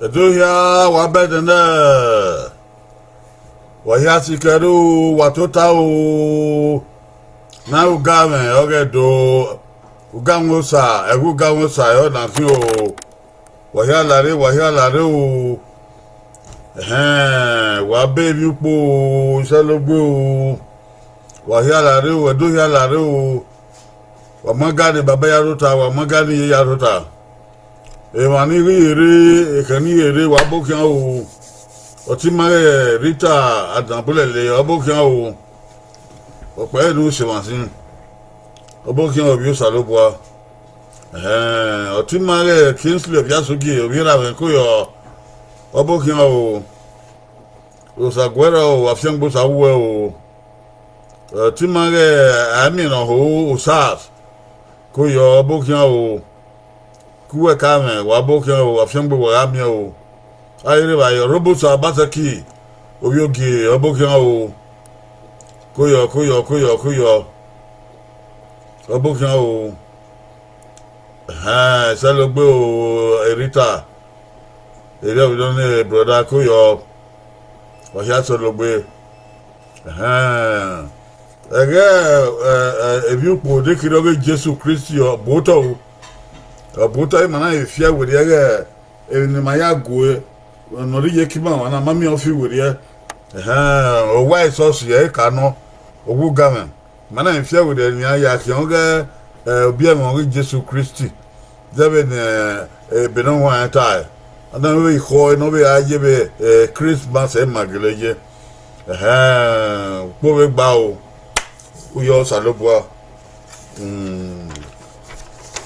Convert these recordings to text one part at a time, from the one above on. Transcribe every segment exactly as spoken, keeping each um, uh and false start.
Ẹdo hia, wa bẹdẹ nẹ, wa hia sikẹ ru, wa tota o. Na ugamwẹ ọghe Ẹdo, ugamwẹ Osa, ẹghẹ ugamwẹ Osa ọre na khin o. Wa hia lare, wa hia lare o. Ẹhẹn, wa be emwi ukpo, Isalogbe o. Wa hia lare o, Ẹdo hia lare o. Wa ma ga ne baba ya rota, wa ma ga ne iye ya rota. Emwa ni ghi rre, ekhẹn ni ghi rre, wa bọ khian o. Ọtẹn ima ghẹ Rita Adanbulẹle, ọ bọ khian o. Ọkpa ẹre ne u sẹ emwa sin, ọ bọ khian ovbi Osanobua. Ẹhẹn, ọtẹn ima ghẹ Kingsley Oviasogie, ovbi erha mwẹ ko yọ, ọ bọ khian o. Osaguẹrọ o, afiangbe Osa wẹ o. Ọtẹn ima ghẹ Aimiẹn ne ọ ho Osas, ko yọ, ọ bọ khian o. Ku uwẹ ka mwẹ, wa bọ khian o, afiangbe wa gha miẹn o. A i rre evba yọ, Robosa Obaseki, ovbi Ogie, ọ bọ khian o. Ko yọ, ko yọ, ko yọ, ko yọ, ọ bọ khian o. Ẹhẹn, Isalogbe o, Rita, erriọ vbe nọ ne brother, ko yọ, wa hia Isalogbe. Ẹhẹn. Ẹghẹ, ẹ, ẹ, emwi ukpo de kherhe ọghe Jesu Kristi, ọ bu otọ o. Ọ bu otọ, ima na vbe fiẹ werriẹ ighẹ emwi ne ima ya gue, ne ọ rre iyeke ima, ọmwa na ma miẹn ọfi werriẹ. Ẹhẹn, owa esọsi ẹre ka nọ, owa ugamwẹ. Ima na vbe fiẹ werriẹ ne iran ya khian ọghe, ẹ, obiẹmwẹ ọghe Jesu Kristi. Zẹ vbene, ẹ, ebe ne ọ huanrẹn tae, a na vbe khọ ne ọ vbe a ye vbe, ẹ, Christmas ẹre ima gele ye. Ẹhẹn, ukpo vbe gba o, u yọ Osanobua. Hmm.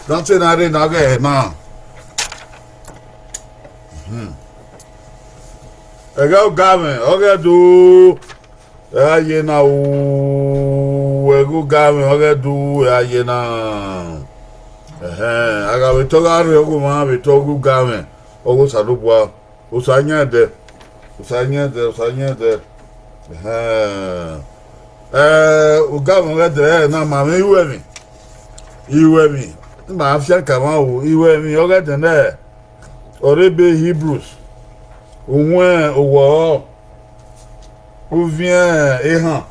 Dante na rre na ghẹ na. Hmm. Ẹghẹ ugamwẹ, ọghe Ẹdo, ẹ gha ye na o, ẹghẹ ugamwẹ, ọghe Ẹdo, ẹ gha ye na. Ẹhẹn, a gha vbe tọ gha rre ọghe ọmwa, vbe tọ ọghe ugamwẹ, ọghe Osanobua. Osa yan ẹdẹ, Osa yan ẹdẹ, Osa yan ẹdẹ. Ẹhẹn. Ẹ, ugamwẹ ọghe ẹdẹ na, ma mwẹ iruẹmwi. Iruẹmwi, ima fian ka mwa o, iruẹmwi ọghe ẹdẹ nẹ, ọre ebe Hebrews, uwẹn owọrọ, uviẹn ehan.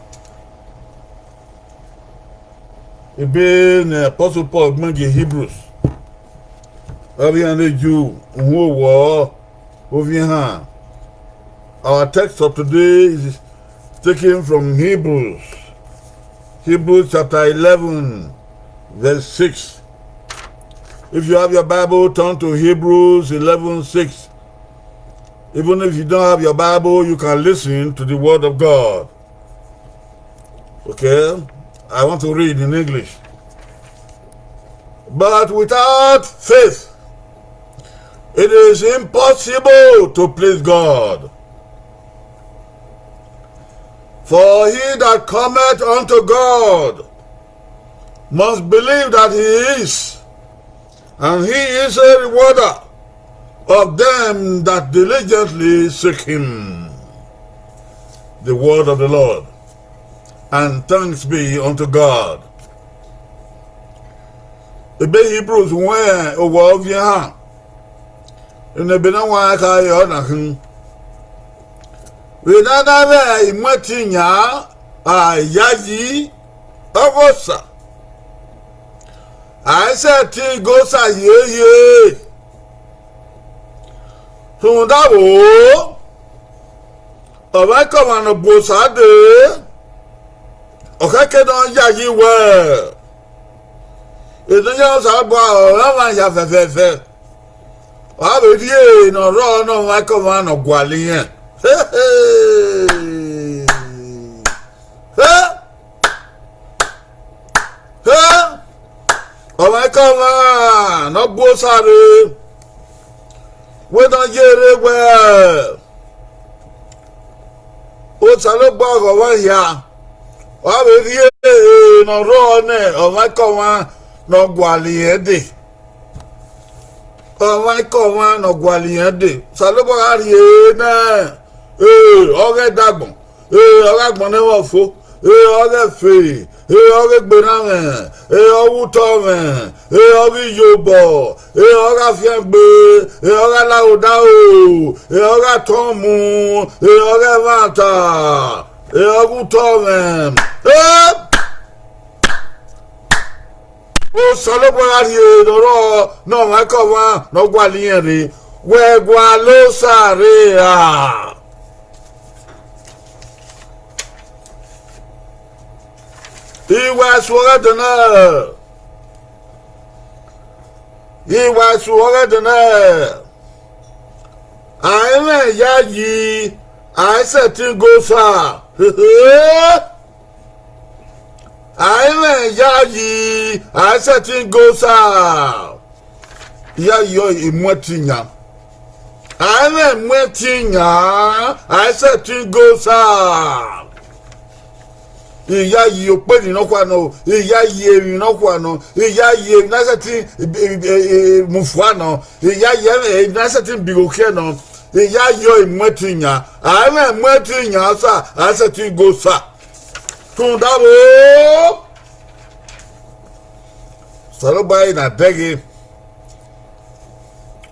Ebe ne Apostle Paul gbẹn gie Hebrews, avbe iran ne Ju, uhunmwu owọrọ, uviẹn ehan. Our text of today is taken from Hebrews, Hebrews chapter eleven, verse six. If you have your Bible, turn to Hebrews eleven six. Even if you don't have your Bible, you can listen to the word of God. Okay? I want to read in English. But without faith, it is impossible to please God. For he that cometh unto God must believe that he is, and he is a rewarder of them that diligently seek him. The word of the Lord, and thanks be unto God. Ebe Hebrews wẹn owọ ọviẹn ehan, ne ebe na wa kha re ọna khin. Vbe ne a na vbe imuẹtin yan, a yayi ọghe Osa, a i sẹtin ghe Osa hiehie. Rhunmwuda vbo, ọmwaikọmwa ne ọ bu Osa dee, ọ khẹke ne ọ yayi wẹẹ, Nọyaẹnmwa Osanobua ọre ọmwa hia fẹfẹfẹ, ọ gha vbe rhie ne ọ rrọọ ne ọmwaikọmwa ne ọ gualọ irẹn. He! He! Ọmwaikọmwa ne ọ gbe Osa rre, wẹ ne ọ ye rre wẹẹ, Osanobua ọghe ọmwa hia, ọ gha vbe rhie ne ọ rrọọ ne ọmwaikọmwa ne ọ gualọ irẹn dee. Ọmwaikọmwa ne ọ gualọ irẹn dee, Osanobua gha rhie nẹ, ee, ọ ghẹ dagbọn, ee, ọ gha gbọn ne ẹmwẹ fo, Ehọ ghe ẹfe, ehọ ghe egberranmwẹ, ehọ ghe utọmwẹ, ehọ ghe iyobọ, ehọ ghe afiangbe, ehọ ghe alahodaro, ehọ ghe atọmwu, ehọ ghe ẹmwata, ehọ ghe utọmwẹ. Eh! Osanobua gha rhie ne ọ rrọọ ne ọmwaikọmwa ne ọ gualọ irẹn rre, wẹ gualọ Osa rre ra? Iwa esu ọghe ẹdẹ na, iwa esu ọghe ẹdẹ na, a i mwẹ iyayi, a i sẹtin go Osa. A i mwẹ iyayi, a i sẹtin go Osa. Iyayi ọre imuẹtin yan. A i mwẹ imuẹtin yan, a i sẹtin go Osa. Iyayi okpeni nọkhua nọ, iyayi emwi nọkhua nọ, iyayi emwi na sẹtin mu fua nọ, iyayi emwi na sẹtin bi igho khiẹ nọ, iyayi ọre imuẹtin yan. A i mwẹ imuẹtin yan Osa, a i sẹtin go Osa. Rhunmwuda vbo? Osanobua ẹre na dẹghe,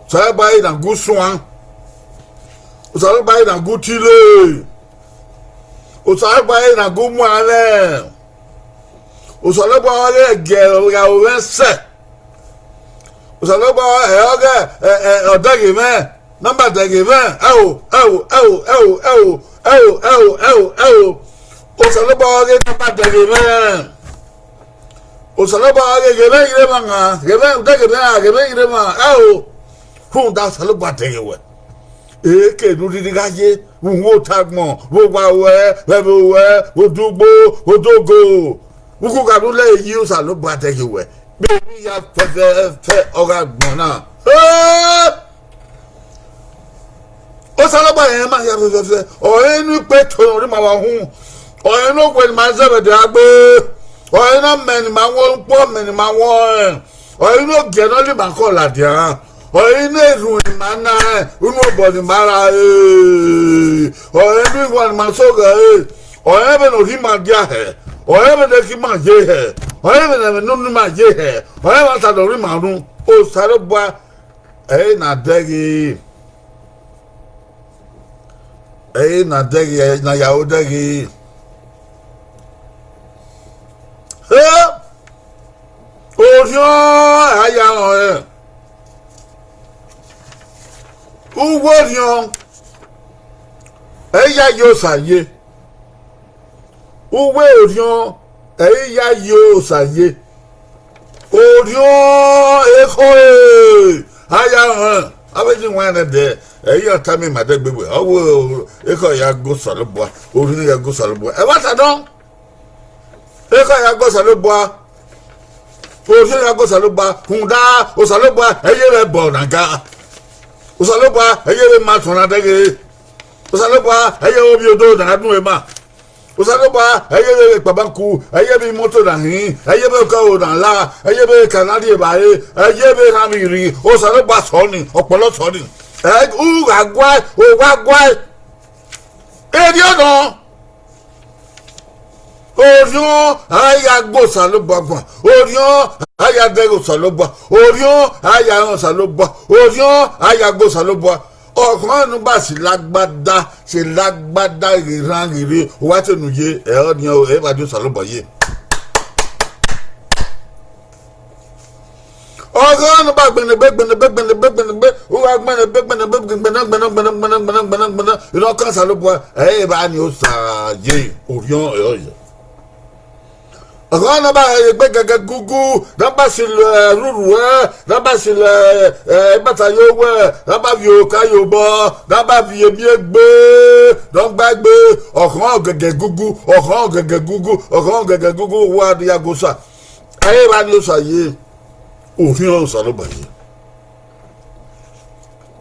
Osanobua ẹre na gu suan, Osanobua ẹre na gu tile, Osanobua ẹre na gu muanrẹn. Osanobua ọre gie gha ru mwẹ sẹ. Osanobua ọre ọghe, ẹ, ẹ, ọ dẹghe mwẹ, ne a ma dẹghe mwẹ, ẹo, ẹo, ẹo, ẹo, ẹo, ẹo, ẹo, ẹo, ẹo, ẹo. Osanobua ọre ne a ma dẹghe mwẹ. Osanobua ọre ghe mwẹ ghe mwẹ na, ghe mwẹ, dẹghe mwẹ na, ghe mwẹ ghe mwẹ na, ẹo. Rhunmwuda Osanobua dẹghe wẹ. Eke ne u rhirhi gha ye, vbe uwu otagbọn, vbe owa ruẹ, vbe ẹvbo ruẹ, vbe odugbo, vbe odogo. Vbe ughugha ne u lẹre yi, Osanobua dẹghe wẹ. Vbe emwi hia fẹfẹfẹ ọ gha gbọn na. Eh! Osanobua rẹn ma hia fẹfẹfẹ, ọre ne ikpe to ne ọ rre ima vbe ahunmwu, ọre ne owẹ ne ima zẹ vbe ẹdẹ gha gbe, ọre ne amẹ ne ima wọn ukpo, amẹ ne ima wọn ọnrẹn, ọre ne ogiẹ ne ọ lẹ ima khọ ladian, ọre ne erhunmwu ne ima na rẹn, unu obọ ne ima ra re, ọre ne ihuan ne ima soghe ẹre, ọre vbene orhiọn ima dia hẹ, ọre vbene ẹki ima ye hẹ, ọre vbene ẹmwẹ ne unu ima ye hẹ, ọre vbe ata ne ọ rre ima unu. Osanobua ẹre na dẹghe, ẹre na dẹghe, ẹre na ya ro dẹghe. Ẹ, orhiọn a ya rẹn ọnrẹn, uwu orhiọn ẹ i ya ye Osa ye. Uwu orhiọn ẹ i ya ye Osa ye. Orhiọn ekhọe a ya rẹn, avbe Iye Iwannegbe, ẹ i ya tama ima dẹgbe wẹ, ọ wẹ ekhọe ya ga Osanobua, orhiọn ya ga Osanobua. Ẹmwata nọ, ekhọe ya ga Osanobua, orhiọn ya ga Osanobua, rhunmwuda Osanobua ẹ i ye vbe ẹbọ ne a ga, Osanobua ẹ i ye vbe ima suẹn na dẹghe, Osanobua ẹ i ye vbe ovbi odo ne a dun ema. Osanobua ẹ i ye vbe ekpabanku, ẹ i ye vbe imoto na hin, ẹ i ye vbe okaro na la, ẹ i ye vbe eka na rri evbare, ẹ i ye vbe erhanmwi rri, Osanobua sẹ ọnii, ọkpọlọ sẹ ọnii. Ẹ, u gha guae, u gha guae. Erriọ nọ, orhiọn a ya ga Osanobua guan, orhiọn a ya dẹghe Osanobua, orhiọn a ya rẹn Osanobua, orhiọn a ya ga Osanobua. Ọkhọn ne u ba si lagbada, si lagbada ghe erhan ghe rre, u wa te ne u ye, ẹ, ọnii ẹ wa die Osanobua ye. Ọghọ ne u ba gbẹnnegbe, gbẹnnegbe, gbẹnnegbe, gbẹnnegbe, u gha gbẹnnegbe, gbẹnnegbe, gbẹnnegbe, gbẹnnegbe, gbẹnnegbe, gbẹnnegbe, gbẹnnegbe, ne ọ kan Osanobua, ẹ i vba ni Osa ye, orhiọn ẹ ọ ye. Ọghọ ne ọ ba ye egbe gẹgẹ gugu, ne ọ ba si lẹ rhurhu ẹ, ne ọ ba si lẹ, ẹ, ibata ye owẹ, ne ọ ba viọ oka ye obọ, ne ọ ba viọ emiẹn egbe, ne ọ gba egbe, ọghọ gẹgẹ gugu, ọghọ gẹgẹ gugu, ọghọ gẹgẹ gugu, wa ya ga Osa. Ẹ i vba ni Osa ye, orhiọn Osanobua ye.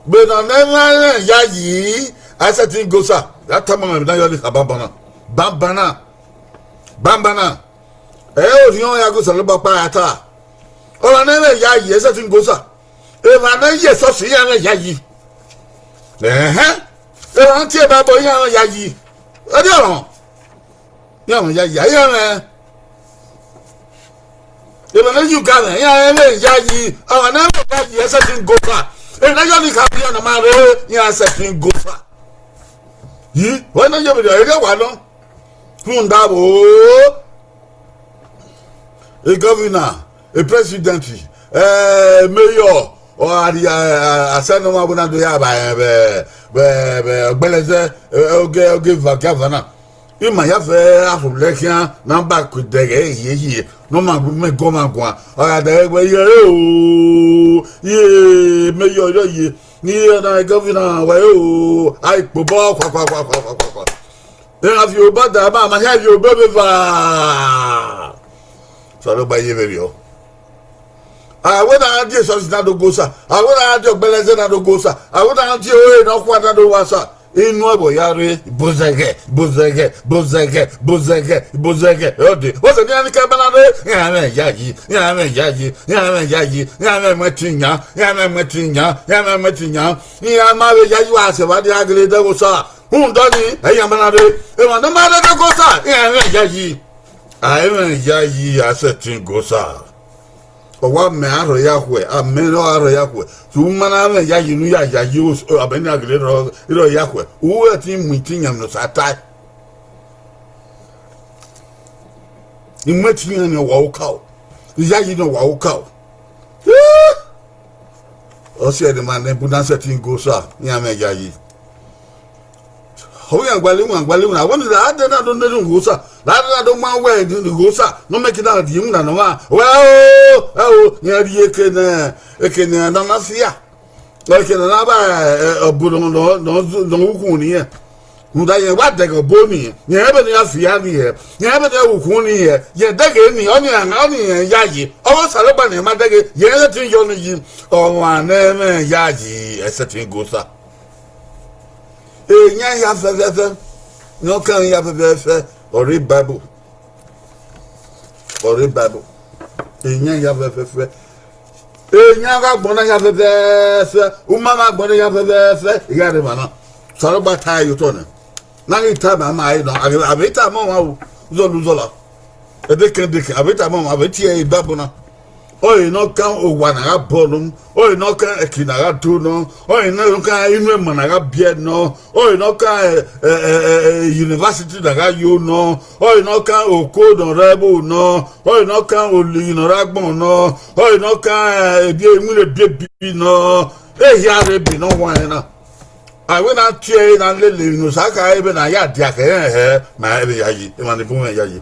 Vbene ọ na ẹmwẹ rẹn yayi, a i sẹtin ga Osa, ya tama mwẹ vbe ne a ya ọnii kha banbanna, banbanna, banbanna. Ẹ i re orhiọn ya ga Osanobua ọkpa ra ta. Ọmwa ne ẹmwẹ yayi, a i sẹtin ga Osa. Emwa ne ye esọsi iran ẹmwẹ yayi. Ẹhẹn. Emwa ne tie Baibol iran ẹmwẹ yayi. Erriọ nọ. Iran mwẹ yayi, iran mwẹ. Emwa ne yu ga mwẹ, iran mwẹ yayi, ọmwa ne mwẹ yayi, ẹsẹ ti go far. Emwi ne yọ ni kha biẹ na ma rre, iran ẹsẹ ti go far. Yi, wẹ ne ye vberriọ, erriọ wa nọ. Rhunmwuda vbo, e governor, e president, eh, mayor, ọ gha rhie asẹ ne ọmwa wẹ na do ya vba rẹn vbe, vbe, vbe Ọgbẹlẹzẹ, eh, oge, oge eva gie ava na. Ima ya fẹ arhulẹ khian ne a ba ku ẹdẹghẹ hiehiere, ne ọ ma gu mẹ guọmwa guan. Ọ gha dẹghẹ wẹ, ye o, ye, mayor, ye, ye, ne iran na governor wẹ o, a i kpobọ khuakhua. Iran viọ obọ da ma, ma hia viọ obọ vbe eva. Osanobua ye vberriọ. A wẹ na gha die esọsi na do go osa, a wẹ na gha die Ọgbẹlẹzẹ na do go osa, a wẹ na gha die ore ne ọ khua na do wa osa. Inu ẹvbo ya rre, bozẹghẹ, bozẹghẹ, bozẹghẹ, bozẹghẹ, bozẹghẹ. Ọ dee, wẹ sẹ ne iran ni kẹ ẹmwẹ na rre, iran mwẹ yayi, iran mwẹ yayi, iran mwẹ yayi, iran mwẹ mu ẹtin yan, iran mwẹ mu ẹtin yan, iran mwẹ mu ẹtin yan. Iran ma vbe yayi, wa sẹ vbe a dia gele dẹghe osa. Rhunmwuda ọnii, ẹ i yan ẹmwẹ na rre. Emwa ne ọ ma rre do go osa, iran mwẹ yayi. A i mwẹ yayi, a sẹtin go osa. Ọ wa mẹ arhọ ya khuẹ, a mẹ ne ọ arhọ ya khuẹ. Sẹ u ma na mwẹ yayi ne u ya yayi, amẹ na gele rrọọ, rrọọ ya khuẹ. U ru ẹtin mu itin yan ne Osa tae. I mu ẹtin yan ne ọ wa okaro. I yayi ne ọ wa okaro. Ọ si ẹre ma nẹ bu na sẹtin go osa, iran mwẹ yayi. Ọ iran gualọ iwinna, gualọ iwinna, wẹ ne a dẹ na do nene ugho osa, a dẹ na do ma wẹ ne ugho osa, ne ọ mẹ ke na rhie iwinna ne ọmwa, wẹ o, ẹ o, iran rhie eke ne, eke ne a na na fia. Eke ne a na ba, ẹ, ọbo ne ọ, ne ọ, ne ọ, ne ọ wu ukhunmwu ne irẹn. Rhunmwuda irẹn wa dẹghe ọbo nii, irẹn ebe ne iran fia nii hẹ, irẹn ebe ne iran wu ukhunmwu nii hẹ, irẹn dẹghe nii, ọnii iran, ọnii irẹn yayi, ọghe Osanobua ne irẹn ma dẹghe, irẹn sẹtin yọ nii yi, ọmwa ne ẹmwẹ yayi, ẹ sẹtin go osa. Eyan hia fẹfẹfẹ, ne ọ kan hia fẹfẹfẹ, ọ rre Bible. Ọ rre Bible. Eyan hia fẹfẹfẹ. Eyan gha gbọn na hia fẹfẹfẹ, u ma ma gbọn na hia fẹfẹfẹ, I gha rre emwa na. Osanobua ta ye otọ nẹ. Na ghi tama ma ẹre nọ, a vbe tama ọmwa o, uzọla uzọla. Ẹdekẹn ẹdekẹn, a vbe tama ọmwa, a vbe tie ẹre Bible na. Ọre ne ọ kan owa ne a gha bọ nọ, ọre ne ọ kan ẹki ne a gha do nọ, ọre ne ọ kan inu ẹmwẹ ne a gha biẹ nọ, ọre ne ọ kan, ẹ, ẹ, ẹ, ẹ, ẹ, university ne a gha yo nọ, ọre ne ọ kan oko ne ọ rre ẹvbo nọ, ọre ne ọ kan olighi ne ọ rre agbọn nọ, ọre ne ọ kan, ẹ, ebi iwinna ebiebi nọ, ehia rre ebe ne ọ huanrẹn na. A wẹ na tie ẹre na lele emwi ne Osa kha ẹre vbe na ya dia khẹ rẹn hẹ, ma ẹmwẹ yayi, emwa ni bun mwẹ yayi.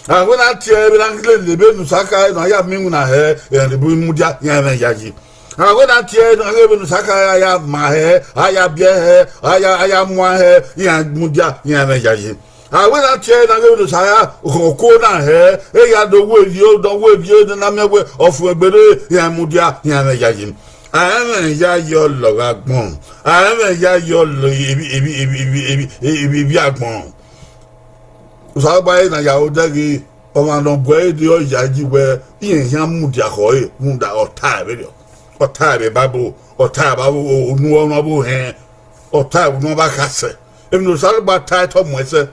A wẹ na tie ẹre vbe na lele vbene Osa kha ẹre ne a ya miẹn iwinna hẹ, emwa ni bun mudia, iran ẹmwẹ yayi. A wẹ na tie ẹre na ghe vbene Osa kha ẹre a ya ma hẹ, a ya biẹ hẹ, a ya, a ya muan hẹ, iran mudia, iran ẹmwẹ yayi. A wẹ na tie ẹre na ghe vbene Osa ya khọn okuo na hẹ, e ya do wẹ rhie, do wẹ rhie ne na miẹn wẹ ọfumwegbe rre, iran mudia, iran ẹmwẹ yayi. A i mwẹ yayi ọlọ gha gbọn, a i mwẹ yayi ọlọ evbi, evbi, evbi, evbi, evbi, evbi, evbi agbọn. Osanobua ẹre na ya odẹ ghe, ọmwa ne ọ gu ẹre dee, ọ yayi wẹ, irẹn khian mudia khẹ ọre, rhunmwuda ọ tae vberriọ, ọ tae vbe Bible, ọ tae vbe unu ọmwa vbe ohẹn, ọ tae vbe unu ọmwa khasẹ. Emwi ne Osanobua tae te ọ mu ẹsẹ.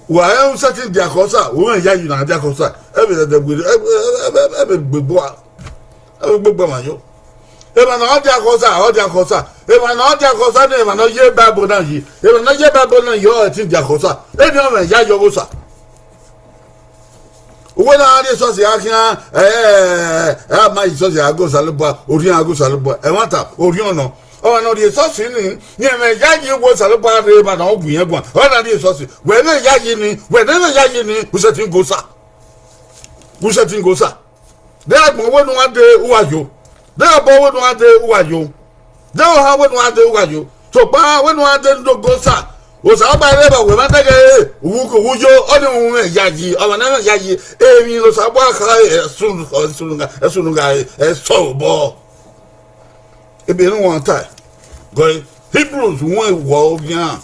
Wa rẹn u sẹtin dia khẹ Osa, u rẹn yayi na dia khẹ Osa, ẹ vbe dẹdẹ gbe, ẹ, ẹ, ẹ, ẹ vbe gbegbe ua, ẹ vbe gbegbe ọmwa yo. Emwa ne ọ dia khẹ Osa, ọ dia khẹ Osa. Emwa ne ọ dia khẹ Osa, ne emwa ne ọ ye Bible na yi. Emwa ne ọ ye Bible na yi, ọ ẹtin dia khẹ Osa. Eni ọmwẹ yayi ọghe Osa. Uwẹ na rrie esọsi a khian, ẹ, ẹ, ẹ, a ma rrie esọsi a ghe Osanobua, orhiọn a ghe Osanobua. Ẹmwata, orhiọn nọ. Ọmwa ne ọ rrie esọsi ni, ne ẹmwẹ yayi wẹ Osanobua rre emwa ne ọ gu irẹn guan. Ọ na rrie esọsi. Wẹ ne yayi ni, wẹ ne ẹmwẹ yayi ni, u sẹtin ghe Osa. U sẹtin ghe Osa. De agbọn wẹ ne uwa dee, uwa yo. De obọ wẹ ne uwa dee, uwa yo. De ohan wẹ ne uwa dee, uwa yo. Sokpan wẹ ne uwa dee ne u do ghe Osa. Osanobua rre vbe wẹ ma dẹghe, u, u yo, ọnii u mwẹ yayi, ọmwa ne ẹmwẹ yayi, emwi ne Osanobua kha ẹre, ẹ sunu, ẹ sunu gha, ẹ sunu gha, ẹ sẹ obọ. Ebe ne uwa tae, gọ Hebrews wẹ wọ owian.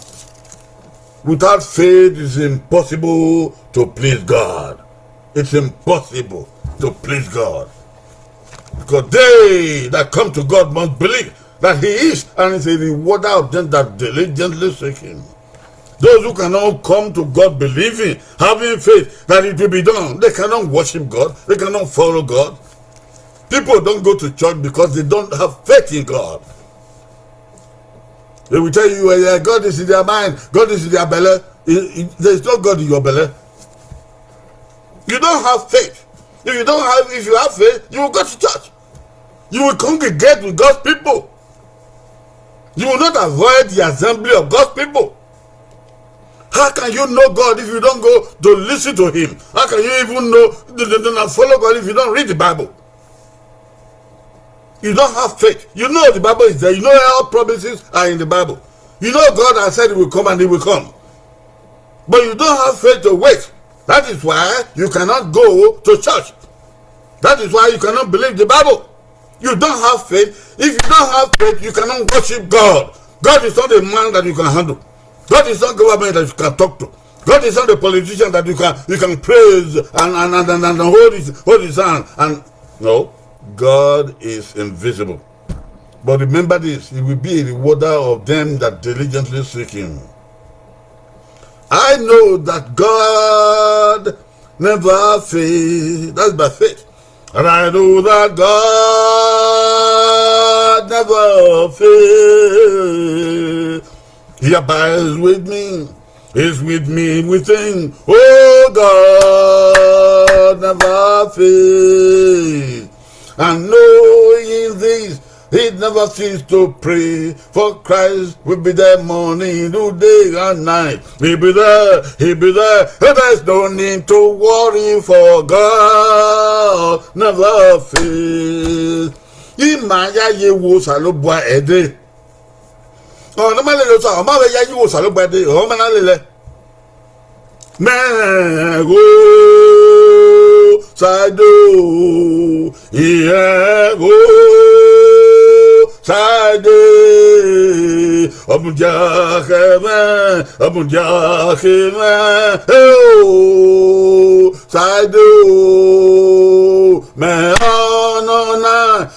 Without faith, it's impossible to please God. It's impossible to please God. Because they that come to God must believe that He is and is a rewarder of them that diligently seek Him. Those who cannot come to God believing, having faith that it will be done, they cannot worship God, they cannot follow God. People don't go to church because they don't have faith in God. They will tell you, "Eh, yeah, God is in their mind, God is in their belly." I- I- there is no God in your belly. You don't have faith. If you don't have, if you have faith, you will go to church. You will congregate with God's people. You will not avoid the assembly of God's people. How can you know God if you don't go to listen to Him? How can you even know the, the, the, follow God if you don't read the Bible? You don't have faith. You know the Bible is there. You know all promises are in the Bible. You know God has said He will come and He will come. But you don't have faith to wait. That is why you cannot go to church. That is why you cannot believe the Bible. You don't have faith. If you don't have faith, you cannot worship God. God is not a man that you can handle. God is not government that you can talk to. God is not a politician that you can, you can praise and, and, and, and, and hold his, hold his hand. And no, God is invisible. But remember this, He will be a rewarder of them that diligently seek Him. I know that God never fails. That's by faith. And I know that God never fails. He abides with me. Is with me within. Oh, God never fails. And knowing this, He never cease to pray. For Christ will be there morning, noon, day, and night. He be there, He be there. And there's no need to worry, for God never fails. Ima ya ye wo Osanobua ẹdẹ. Ọ na ma lele Osa, ọ ma vbe ya ye wo Osanobua ẹdẹ, ọ ma na lele. Mẹ gho Osaido, I gho Osaido, ọ mudia khẹ mwẹ, ọ mudia khẹ mwẹ, e o, Osaido, mẹ ọnọna,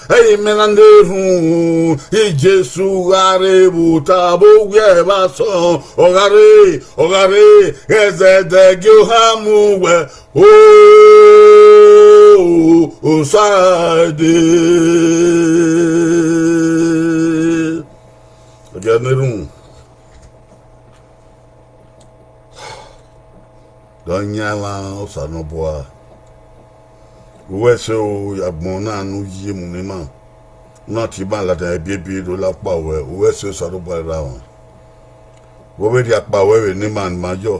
ẹre mẹ na na erhunmwu, Jesu gha rre vbe ota vbe owiẹ vbe asọn, ọ gha rre, ọ gha rre, ghẹ zẹdẹ gie ohan mu wẹ, o, Osaido. Ọ dia ne erhunmwu. Dọ yan emwa Osanobua. Uwẹ ẹse o, agbọn na ne u yi mu ne ima, u na tie ima ladian ebiebi do la ọkpa ruẹ, uwẹ ẹse Osanobua ra mwa. Vbe ọ vbe rhie akpa ruẹ vbe ne ima ne ima yọ,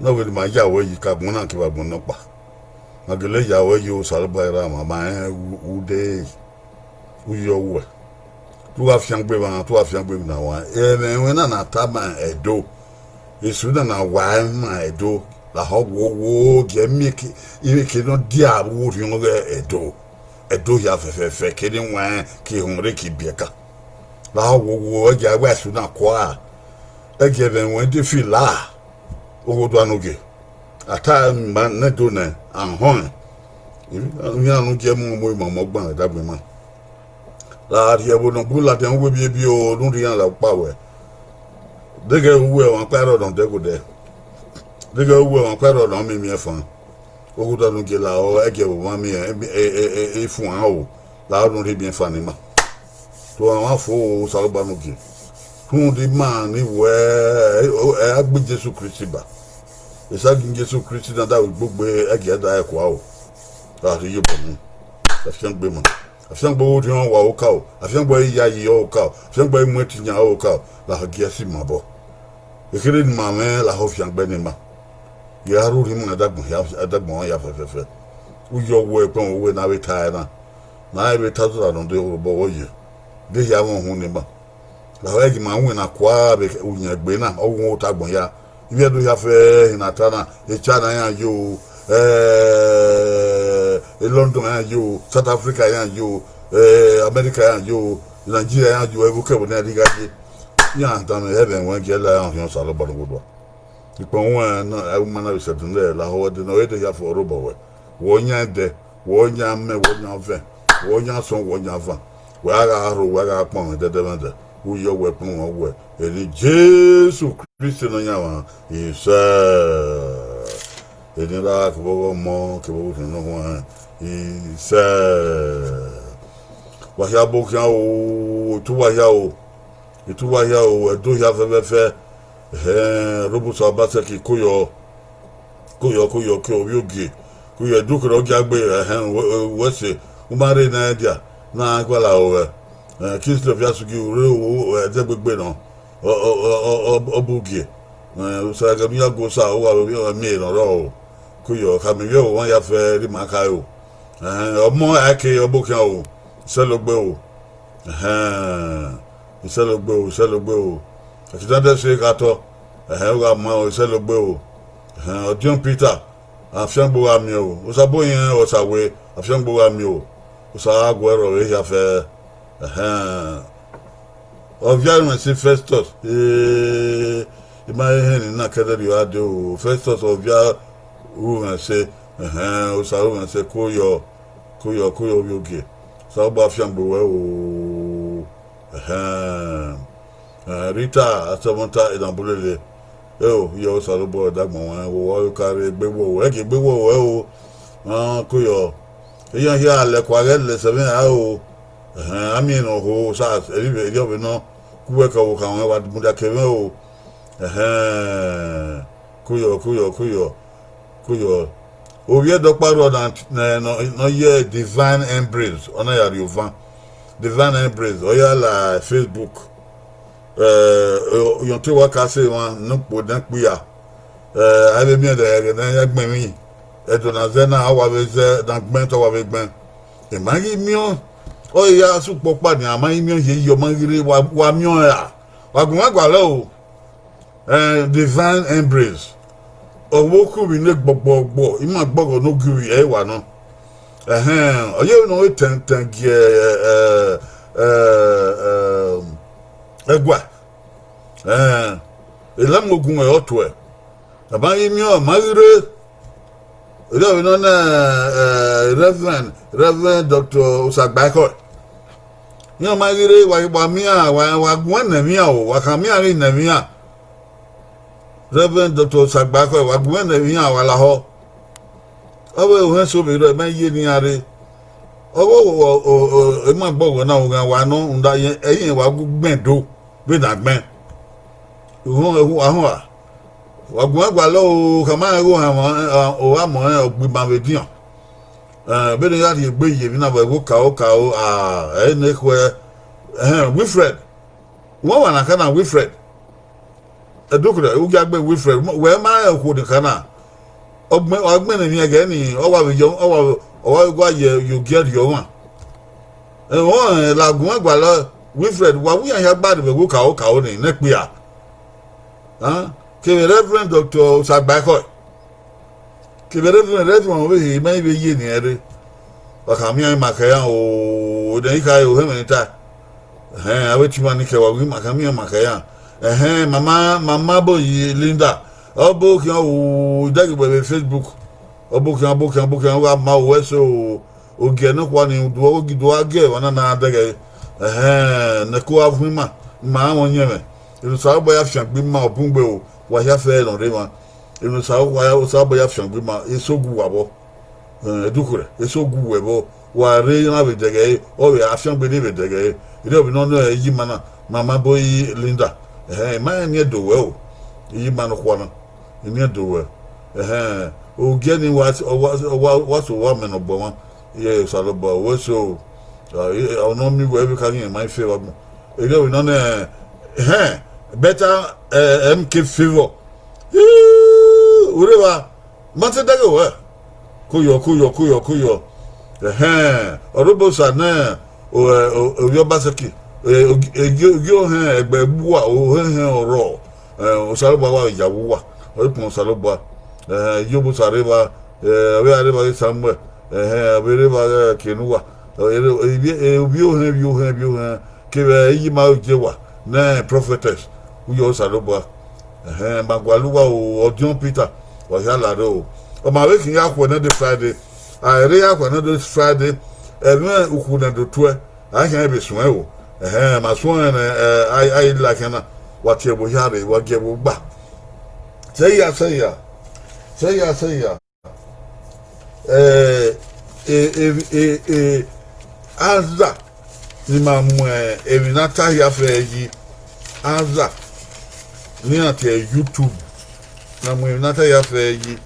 ne ọ vbe ne ima ya ruẹ yi ke agbọn na kevbe agbọn nọkpa. Ma gele ya ruẹ yi, Osanobua ra mwa, ma rẹn u, u de. U yọ wẹ, te u gha fiangbe emwa, te u gha fiangbe emwi na wa. Ẹmwẹ ruẹn na na tama Ẹdo, esu na na wa ima Ẹdo, lahọ wo wo gie miẹn eke, eke ne ọ dia vbe urhiọn ghẹ Ẹdo. Ẹdo hia fẹfẹfẹ, kene wẹn ke họn rre ke ibiẹka. Lahọ wo wo, ẹgia wa esu na kua, ẹgia ẹmwẹ ruẹn de fila. Oghodua ne ogie, a ta ma ne Ẹdo nẹ, a họn ẹn. Iran ne u gie mu mu ima ọmọ gban ẹdẹ agbọn ima. La rhie ẹvbo ne ọ bu ladian uwu ebiebi o, ne u rhie iran la ọkpa ruẹ. Deghẹ uwu ẹmwẹ ọkpa rrọọ ne ọ dẹghodẹ, deghẹ uwu ẹmwẹ ọkpa rrọọ ne ọ miẹn imiẹnfan, oghodua ne u gie lahọ, ẹgia ẹvbo mwa miẹn, e, e, e, e, ifuan o, lahọ ne u rhie imiẹnfan ne ima. To ọmwa fo, Osanobua ne ogie. Rhunmwuda ima ni wẹ, ẹ, a gbe Jesu Kristi ba. Esa gie Jesu Kristi na da ru igbogbe, ẹgia da ẹkua o. A rhie iyobọ mu. Afiangbe ma. Afiangbe orhiọn wa okaro, afiangbe iyayi okaro, afiangbe imuẹn etiyan okaro, lahọ gie ẹse ima obọ. Ekherhe ne ima mwẹ lahọ fiangbe ne ima. Gie a rhurhi ima ẹdagbọn hia, ẹdagbọn hia fẹfẹfẹ. U yọ wẹ ẹkpẹn uwẹ ne a vbe ta ẹre na, ne a vbe ta tota ne ọ de rhie obọ vbe oye. De hia mwẹ uhunmwu ne ima. Lahọ ẹre gie ima winna kua vbe uyẹn egbe na, ọ wu ota agbọn hia. Ivbi Ẹdo hia fẹ ehe na ta na, e China iran yo, eh, e London iran yo, South Africa iran yo, eh, America iran yo, Nigeria iran yo, ẹvbo kẹvbo ne iran rhie gha ye. Iran danmwẹ ẹmwẹ ruẹn gie la iran orhiọn Osanobua ne ogodua. Ikpẹn ruẹn na, ẹ, u ma na vbe sẹtin rẹ lahọ ẹdẹ ne ọ re de hia fo rre obọ ruẹ. Wẹ ọyan ẹdẹ, wẹ ọyan amẹ, wẹ ọyan ọvẹn, wẹ ọyan asọn, wẹ ọyan avan. Wẹ a gha rho, wẹ a gha kpọnmwẹ ẹdẹdẹmwẹdẹ. U yọ wẹ ẹkpẹn uwẹ, eni Jesu Kristi. Kristi Nọyaẹnmwa, isẹ. Eni ra kevbe ọghe Ọmọ, kevbe ọghe Osanobua, isẹ. Wa hia obọ khian o, itu wa hia o, itu wa hia o, Ẹdo hia fẹfẹfẹ. Ẹhẹn, Robusa Obaseki, koyọ, koyọ, koyọ, koyọ, ovbi ogie, koyọ, Ẹdo kherhe ọ gia gbe, ẹhẹn, wẹ, wẹ se, u ma rre ne a dia, ne a gualọ aro ruẹ. Eh, Kingsley Oviasugi, u rre o, ẹdẹ gbegbe nọ, ọ, ọ, ọ, ọ, ọ bu gie. Eh, Osa ghe ne u ya gu Osa, u wa vbe ovbi ọmwa miẹn ne ọ rrọọ o. Koyọ, khama ivbi ẹvbo mwa ya fẹ rre ima khare o. Ẹhẹn, ọmọ a ke obọ khian o, isẹlogbe o. Ẹhẹn, isẹlogbe o, isẹlogbe o. Ẹkidandẹ ẹse gha tọ, ẹhẹn, u gha ma o, isẹlogbe o. Ẹhẹn, Ọdiọn Peter, afiangbe u gha miẹn o. Osaboyẹn Osawe, afiangbe u gha miẹn o. Osa gha gu ẹre rrọọ vbe ehia fẹ. Ẹhẹn. Ọvia Urhẹnse Festus, eh, I ma he hẹn ne I na kẹdẹ rhie a dee o. Festus Ọvia Urhẹnse, ẹhẹn, Osa Urhẹnse, koyọ, koyọ, koyọ, ovbi ogie. Osanobua fiangbe wẹ o. Ẹhẹn. Eh, Rita Asọmọta Enabulele, eo, iyẹ Osanobua dagbọn ruẹ, wo wa ka rre egbe wọ o, ẹgie egbe wọ ruẹ o. Ah, koyọ. Iran hia lẹkua ghẹ lẹ sẹ mwẹ ra o. Ẹhẹn, a miẹn ne ọ ho, Osa, erriọ vbe nọ, ku wẹ ke ọvbokhan ruẹ, wa mudia ke mwẹ o. Ẹhẹn, koyọ, koyọ, koyọ, koyọ. Ovbi ẹdẹ ọkpa rrọọ na, ne, ne, ne ọ ye Divine Embrace, ọ na ya rrie ovan. Divine Embrace, ọ ya la Facebook. Eh, oyọn te wa ka sẹ emwa ne ukpo ne ẹkpia. Eh, a vbe miẹn ẹdẹ ẹghẹ ne a ya gbẹn emwi. Ẹdẹ na zẹ na, a wa vbe zẹ, ne a gbẹn te ọ wa vbe gbẹn. I ma ghi miẹn ọẹn, ọ ya sẹ ukpọ ọkpa nian, a ma ghi miẹn ọẹn hie, ọ ma ghi rre, wa, wa miẹn ọẹn ra? Wa gu mwẹ gualọ o. Eh, Divine Embrace. Ọ vbe okhuo vbe ne gbọgbọgbọ, ima gbọghọ ne ogirri ẹ i wa nọ. Ẹhẹn, ọ ye vbe ne ọ vbe tẹn, tẹn gie, eh, eh, eh, ẹguae. Ẹhẹn, elẹmwẹ ogun ẹre ọ tuẹ. A ma ghi miẹn ọẹn, ọ ma ghi rre. Erriọ vbe nọ nẹ, eh, Reverend, Reverend Doctor Osagbaekhọe. Iran ma ghi rre, wa, wa miẹn, wa, wa gu ẹn nẹ emwi iran o, wa khama iran ghi nẹ emwi iran. Reverend Doctor Osagbaekhọe, wa gu ẹn nẹ emwi iran, wa lahọ. Ọ vbe ohẹn eso vbe rrọọ, ma ye ne iran rre. Ọ vbe o, o, o, o, ima gbọghọ na, u ghan wa nọ, rhunmwuda ẹi rẹn wa gu gbẹn do vbene a gbẹn. Uhunmwu ẹhu wa họn a. Wa gu ẹn gualọ o, khama rẹn igho hanmwa, o gha mọ rẹn, ọ gbe ima vbe edian. Eh, vbene I gha rhie egbe ye emwi na vbe ẹvbo okaro okaro, ah, ẹ i ne khuẹ, ẹhẹn, Wilfred. Wẹ ọmwa na ka na Wilfred. Ẹdẹ kherhe, u gia gbe Wilfred, wẹ ma rẹn okhuo ni ka na. Ọ gbẹn, ọ gbẹn ne emwi ẹghẹ ni, ọ wa vbe yọ, ọ wa, ọ wa vbe gua ye, ye ogie rhie ọmwa. Ẹmwẹ ọnrẹn la gu mwẹ gualọ, Wilfred, wa wu iran hia gba rre vbe ẹvbo okaro okaro ni, ne ẹkpia. Kevbe Reverend Doctor Osagbaekhọe, kevbe Reverend, Reverend ọvbehe, imẹ i vbe ye ne irẹn rre. Wa khama iran ima khẹ iran o, ne I khare o, hẹmwẹ ne I ta. Ẹhẹn, avbe etiọnmwa ni kẹ wa, wa khama iran ima khẹ iran. Ẹhẹn, mama, mama Boyi Linda, ọ bọ khian o, I dẹghe wẹ vbe Facebook. Ọ bọ khian, ọ bọ khian, ọ bọ khian, u gha ma o, wẹ so o. Ogie nọkhua ni, udu ọghe gi do a gie emwa na na dẹghe. Ẹhẹn, ne ẹko gha vuọn ima, ima mwẹ ọyẹnmwẹ. Eno Osanobua ya fiangbe ima, ọ bun gbe o, wa hia fẹ ne ọ rre emwa. Eno Osa-, wa, Osanobua ya fiangbe ima, eso gu uwa vbọ. Eh, Ẹdukhuẹrẹ, eso gu uwẹ vbọ, wa rre na vbe dẹghe ẹre, ọ vbe a fiangbe ne vbe dẹghe ẹre. Erriọ vbe nọ nẹ, ẹ, iye ima na, mama Boyi Linda. Ẹhẹn, ima rẹn eniẹn do wẹ o, iye ima nọkhua na, eniẹn do wẹ. Ẹhẹn, ogie ni wa, wa, wa, wa so wa mẹ ne ọ gbe ọmwa. Iye Osanobua, wẹ so, a, e, ọ nọ miẹn uwẹ vbe ka ghi ma i fe vbe agbọn. Erriọ vbe nọ nẹ, ẹhẹn, better, eh, M K Favour. Ii, u rre evba, ma te dẹghe wẹ. Koyọ, koyọ, koyọ, koyọ. Ẹhẹn, Ọrhobosa nẹ, o, o, Ovbi Obaseki, e, ogi-, ogi-, ogie ohẹn ẹgbẹ gbuwa, ohẹn hẹn ọrọ, eh, Osanobua wa ya vbe uwa, ọ i kpọnmwẹ Osanobua. Ẹhẹn, Iyobosa rre evba, eh, ọ vbe a rre evba ghe Samuel, ẹhẹn, ọ vbe rre evba ghe Kenuwa, eh, ere, ivbi-, eh, ovbi ohẹn, ovbi ohẹn, ovbi ohẹn, kevbe iye ima Ojewa, nẹ prophetess, u yọ Osanobua. Ẹhẹn, ma gualọ uwa o, Ọdiọn Peter, wa hia la rre o. Ọ ma vbe khian ya khuẹ nẹ de Friday, a rre ya khuẹ nẹ de Friday, ẹmwẹ ukhu nẹ do tuẹ, a khian vbe suẹn o. Ẹhẹn, ma suẹn nẹ, ẹ, a, a i la khian na. wa tie ẹvbo hia rre, wa gie ẹvbo gba. Sẹ hia, sẹ hia, sẹ hia, sẹ hia. Eh, e, e, e, e, aza ni ma mu emwi ne a ta hia fẹ yi, aza ne iran tie YouTube, na mu emwi ne a ta hia fẹ yi,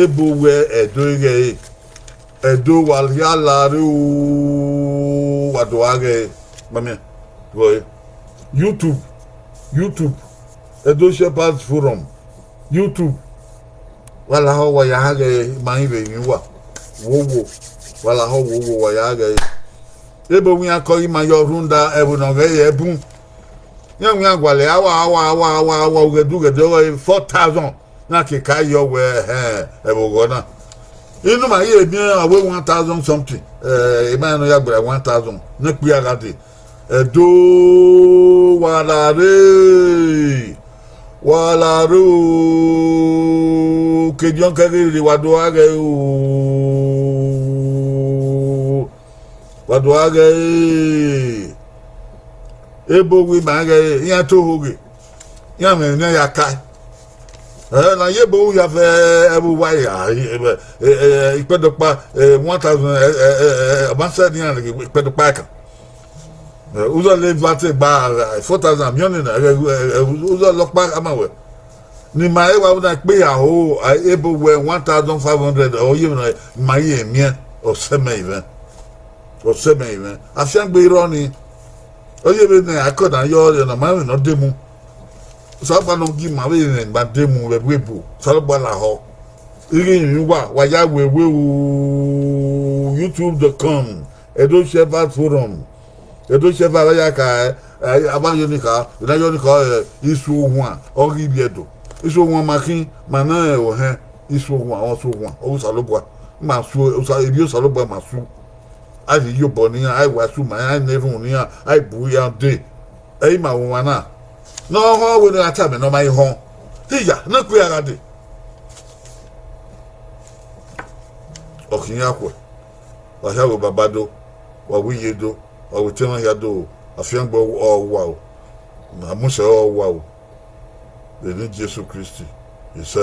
ebo wẹ Ẹdo i ghẹ ẹre, Ẹdo wa hia la rre o, wa do gha ghẹ ẹre, ma miẹn, vbe ọre, YouTube, YouTube, Edo Shepherds Forum, YouTube, wa lahọ wa ya gha ghẹ ẹre, ma rẹn vbe emwi uwa, wo wo, wa lahọ wo wo wa ya gha ghẹ ẹre. Ebo wẹ iran kọ ghi ma yọ rhunmwuda ẹvbo ne ọ ghẹ ye ẹbun. Iran wẹ iran gualọ awa, awa, awa, awa, awa, ughẹdẹ, ughẹdẹ ọghe four thousand, iran ke ka yọ wẹ, ẹhẹn, ẹvbo ghọ na. Inu ma ye miẹn, ọ wẹ one thousand something, eh, emwa nọ ya gberra one thousand, ne kpia gha dee. Ẹdo wa la rre, wa la rre o, kediọn kẹghe rre, wa do gha ghẹ ẹre o, wa do gha ghẹ ẹre. Ebo wẹ ima ghẹ ẹre, iran to hoghe, iran mwẹ emwi ne iran ya kae. Ẹ na ye ebo u ya fẹ ẹvbo uwa ya, ikpẹdọkpa, one thousand, ọ ma sẹ ne iran ikpẹdọkpa ẹkan. Uzọ le va te gba four thousand million na, uzọ lọkpa ama wẹ. Ne ima ẹre wa na kpe ya ho, ebo wẹ one thousand five hundred, ọ ye emwi ne ima ye miẹn, ọ sẹ mẹ ivẹ. Ọ sẹ mẹ ivẹ. Afiangbe rrọọ ni, ọ ye vbene a kọ na yọ, ọna ma mwẹ ne ọ demu. Osanobua ne ọ gie ima vbe ne ima demu vbe ẹvbo ebo, Osanobua lahọ. I ghi rinmwian uwa, wa ya wewe o, youtube dot com, Edo Shepherd Forum. Edo Shepherd, a ya ka, a ma yo ni kha, I na yo ni kha, eh, Isu Ohuan, ọ ghi vbiẹ do. Isu Ohuan ma khin, ma na rẹn ohẹn, Isu Ohuan, ọ su ohuan, ọ ru Osanobua, ma su, Osa-, ivbi Osanobua ma su. A vbe iyobọ ne iran, a i wa su ma iran, a i na erhunmwu ne iran, a i bu iran dee. Ẹ i ma vbe ọmwa na, ne ọ họn wẹ ne a tama ne ọ ma i họn. Te iya, ne ọ ku iran gha dee. Ọ khian khuẹ, wa hia vbe baba do, wa vbe iye do, wa vbe etẹn hia do, afiangbe ọ wa o, amusẹ ọ wa o, vbe eni Jesu Kristi, isẹ.